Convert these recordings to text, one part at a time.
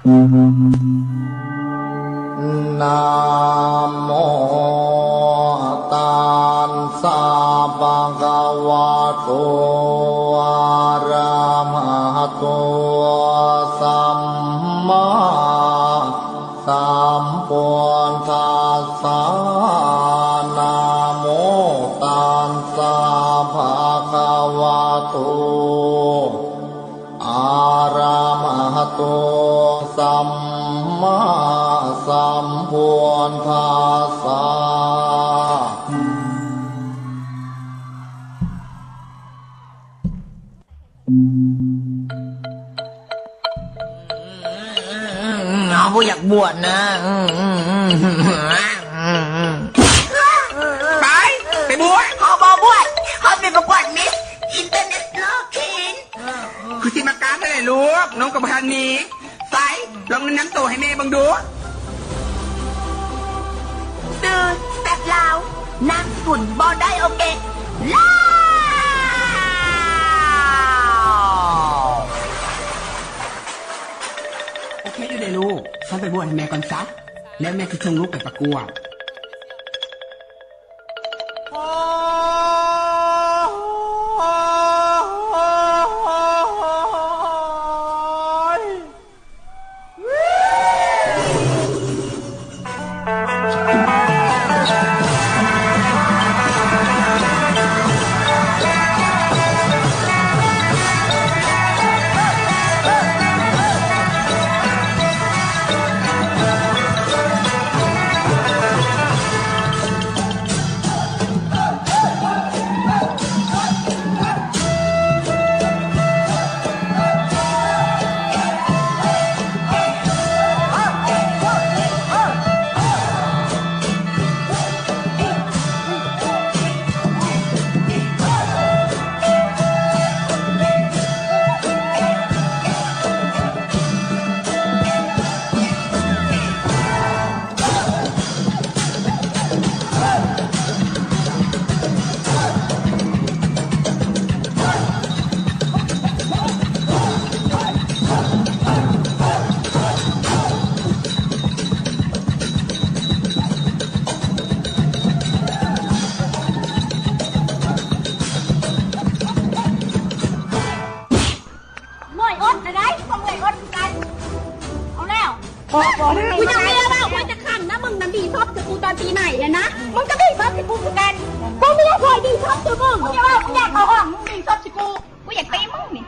ນະໂມຕັດສະ ພະຄະວະໂຕ ອະຣະຫະໂຕ ສຳມາ ສຳພຸດທັດສະ ນະໂມຕັດສະ ພະຄະວະໂຕ ອະຣະຫະໂຕ ສຳມາສຳພຸດທັດສະ. ເຮົາບໍ່ຢາກບວດນະ. ໄປ ໄປບວດ. ເຮົາບໍ່ບວດ ເຮົາໄປປະກວດມິສອິນເຕີເນຊັນແນວເຄນ. ຄືຊິມາກ້າແທ້ແຫຼະລູກ ນົມກໍບໍ່ທັນມີ. ໃສ ລອງແນະນຳໂຕໃຫ້ແມ່ເບິ່ງດູ. ຊື່ແຊັບລາວ ນາມສະກຸນບໍ່ໄດ້ໂອເກ ລາວ. ໂອເຄຢູ່ເດລູກ ຊັ້ນໄປບວດໃຫ້ແມ່ກ່ອນຊະ ແລ້ວແມ່ຊິສົ່ງລູກໄປປະກວດ. ເມື່ອຍອົດນະໄດ໋ ພວກເອື້ອຍອົດຄືກັນ. ເອົາແລ້ວ ພໍ ພໍ ກູຍັງມີເວົ້າ ກູຈະຂັງນະ ມຶງນະມີສົບໃສ່ກູຕອນປີໃໝ່ຫັ້ນນະ ມຶງກໍມີສົບໃສ່ກູຄືກັນ. ກູມີເລື່ອງໃຜມີສົບໃສ່ມຶງ ມຶງຢ່າເວົ້າ ກູຢາກເຂົ້າຫ້ອງ ມຶງມີສົບໃສ່ກູ ກູຢາກຕີມຶງນີ້.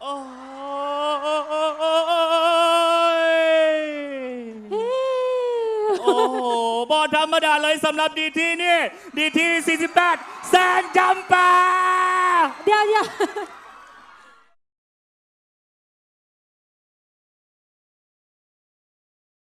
ໂອ້ຍ ໂອ້ໂຫ ບໍ່ທຳມະດາເລີຍ ສຳລັບດີທີນີ້ ດີທີສີ່ສິບແປດ ແສງຈຳປາ. ດຽວໆ.